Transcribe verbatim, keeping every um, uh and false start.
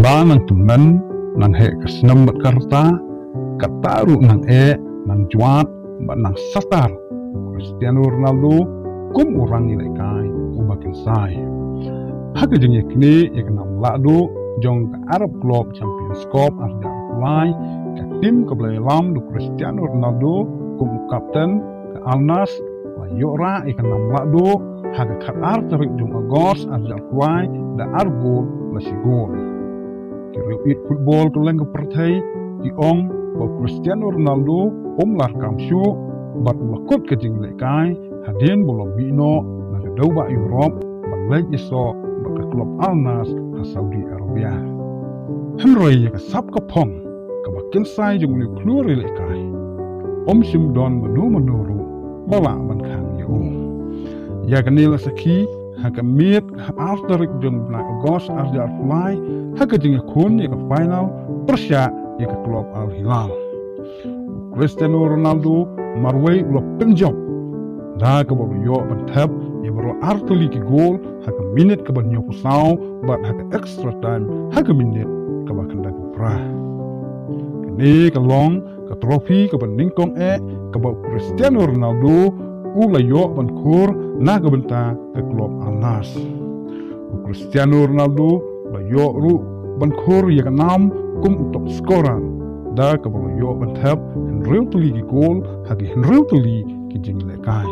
Kata nang tymmen, nang heh ka snem bad ka rta, kata ruh nang eh, nang jwat bad nang satar u Cristiano Ronaldo kum u rangïalehkai uba kynsai. Ha ka jingïaknieh ïa ka nam lahduh jong ka Arab Club Champions Cup ar hajar arphew lai, ka tim kaba la ïalam da u Cristiano Ronaldo kum u kapten ka Al Nassr la ïoh rah ïa ka nam lahduh ha ka khatar tarik jong August ar hajar arphew lai da ar gol la shi gol. Ki riewieid football kylleng ka pyrthei ki ong ba u Cristiano Ronaldo um lah kam shuh bad u la kut ka jingïalehkai hadien ba u la mih noh na ka dewbah Europe ban leit ïasoh bad ka klub Al Nassr ha Saudi Arabia. Hynrei ïa ka sap ka phong kaba kynsai jong u, u khlur ïalehkai um shym don mano mano ruh ba lah ban khang ïa u. Ïa kane la sakhi ha ka miet ha ar tarik jong u bnai August ar hajar arphew lai ha ka jingïakhun ïa ka final pyrshah ïa ka klub Al Hilal. U Cristiano Ronaldo marwei u la pynjop da kaba u la ïoh ban thep ïa baroh ar tylli ki gol ha ka minit kaba hynñiewphew saw bad ha ka extra time ha ka minit kaba khyndaiphew phra. Kane ka long ka trophy kaba nyngkong eh kaba u Cristiano Ronaldo u la ïoh ban khur na ka bynta ka klub Al Nassr. U Cristiano Ronaldo u la ïoh ruh ban khur ïa ka nam kum u top scorer da kaba u la ïoh ban thep hynriew tylli ki gol ha ki hynriew tylli ki jingïalehkai.